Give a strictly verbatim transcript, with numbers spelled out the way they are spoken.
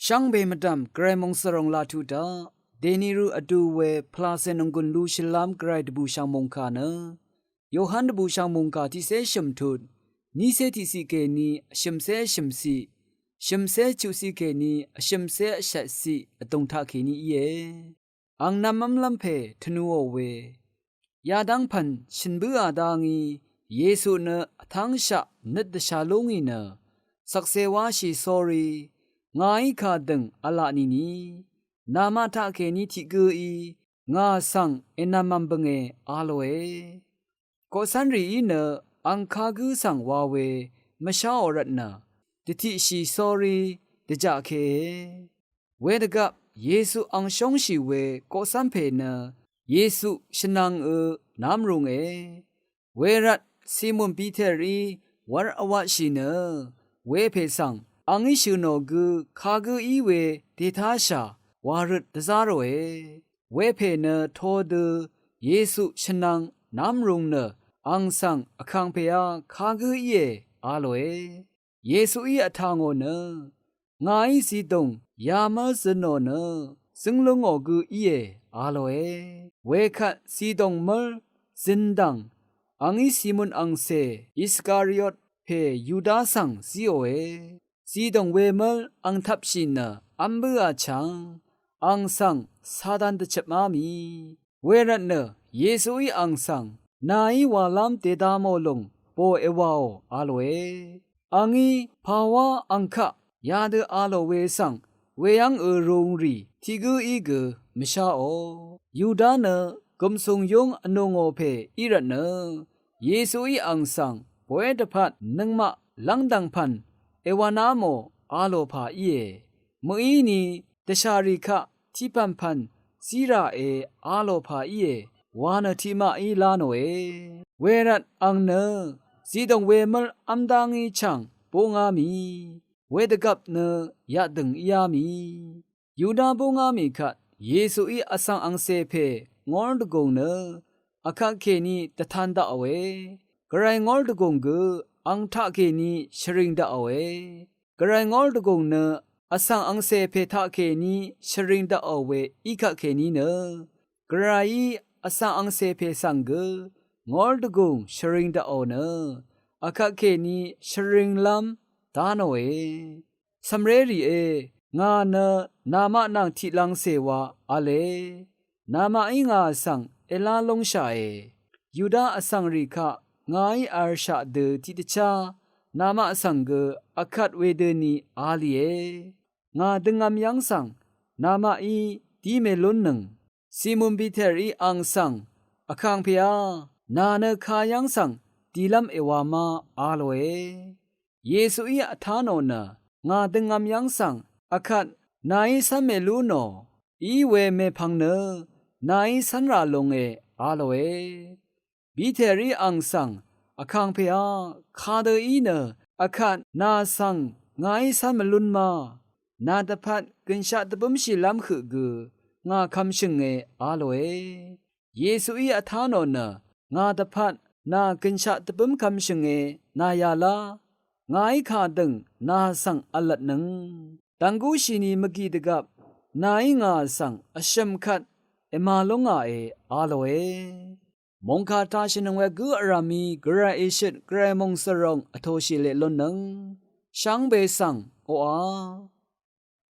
Shvngbe mvdv̀m Gvray mòngsvròng laq tuq daq, dèni rø vdu we pvlacè nònggùn lushìlv́m Gvray dvbùshv̀ng mòngkà nø, Yohan dvbùshv̀ng mòngkà tiqcé shø̀m tut, nícé tiqciq kèní vshø̀mcé vshø̀mciq, shø̀mcé chuqciq kèní vshø̀mcé vshvtciq vdùng taqkèní íe. Ang nv̄mv́mlv́m pè tvnuò we, yadv́ng pv̀n shø̀n bǿà dá ngí, Yesu nø vtv́ngshaq nøt dvshà lú ngì nø, shvkse wáshì sórí, ngàí kàdø̀ng v̄la nìni, namaq taqkèní tiq gǿí, ngà svng ènv̄mv̄m bønge a lòe. Koqcv́nrìí nø ang kagǿ svng wa we mvsháò rvtnø, dvtiqshì sórí dvjaqkee. Wedvgvp Yesu ang shóngshì we koqcv́npè nø Yesu shvnvngø nv́mrunge. Wervt Simon Piterí wvr vwatshì nø, wepè svng angí shø̀ nò gø kagǿ í we dètáshà wa røt dvzá ròe. Wepè nø to dø Yesu shvnvng nv́mrung nø, ang svng Vkàngpèá kagǿ íe a lòe. Yesuí vtà ngò nø, ngàí zidòng yamv́l zø̄n nò nø, zǿng lú ngò gø íe a lòe. Wekvt zidòng mv́l zø̄n dv̀ng, angí Simon angcè Iskariot pè Yuda svng zíòe. Zidòng wemv́l ang tvpshì nø v́m bǿà chv̀ng, ang svng Satan dvchøpmá mì. Wervtnø Yesuí ang svng, nàí wàlv́m dèda mò lùng bò èwàò a lòe. Angí pàwá ang kaq yadø a lò we svng, weyv́ngø rung rì tiq gǿ í gø mvsháò. Yuda nø gø̀msùng yúng vnù ngò pè í rvtnø, Yesuí ang svng, bóy dvpvt nøngmaq lv́ngdv̀ng pv̀n èwv̄ná mò a lò pà íe. Mø̀íni dvshàrì kaq tiqpv̀npv̀n zí ràe a lò pà íe, wa nø tiqmaqí lá nòe. Wervt ang nø zidòng wemv́l v́m dá ngí chv̀ng búngá mì, wedvgvp nø yaqdø̀ng íá mì. Yuda búngá mì kvt Yesuí vsvng angcè pè ngór dvgùng nø, vkvtkèní dvtan daqòe. Gvray ngór dvgùng gø ang taqkèní shvring daqòe. Gvray ngór dvgùng nø vsvng angcè pè taqkèní shvring daqò we í kvtkèní nø, Gvrayí vsvng angcè pè svng gø ngór dvgùng shvring daqò nø, vkvtkèní shvringlv́m dá nòe. Cv̀mré rìé, ngà nø namaq nvng tiqlv̄ngcè wa v̄le. Namaqí ngà svng èlá lúngshàe. Yuda vsvngrì kaq ngàí v̄lshaq dø tiqdvchá namaq svng gø vkvt wedøni a lìe. Ngà døngvm yv́ng svng namaqí dí mèlúnnøng. Simon Piterí ang svng, Vkàngpèá, nà nø kayv́ng svng dilv́m èwamá a lòe. Yesuí vtá nò nø, ngà døngvm yv́ng svng vkvt nàí cv́n mèlú nò, í we mèpvng nø nàí cv́n rà lunge a lòe. Piterí ang svng, Vkàngpèá, kadø í nø vkvt nà svng ngàí cv́n mvlún ma, nà dvpvt gø̀nshaq dvbǿmshìlv́m høq gø ngà kvmshø̀nge a lòe. Yesuí vtá nò nø, ngà dvpvt nà gø̀nshaq dvbǿm kvmshø̀nge nà yàlá, ngàí kàdø̀ng nà svng v̄lvtnøng. Dv̀nggúshìni mvgì dvgvp nàí ngà svng vshø̀m kvt èmà lúngàe a lòe. Mòngkà tashìnøng we gǿ vràmi Gvray ìshøt Gvray mòngsvròng vtōshì leq lúnnøng. Shvngbe svng oqà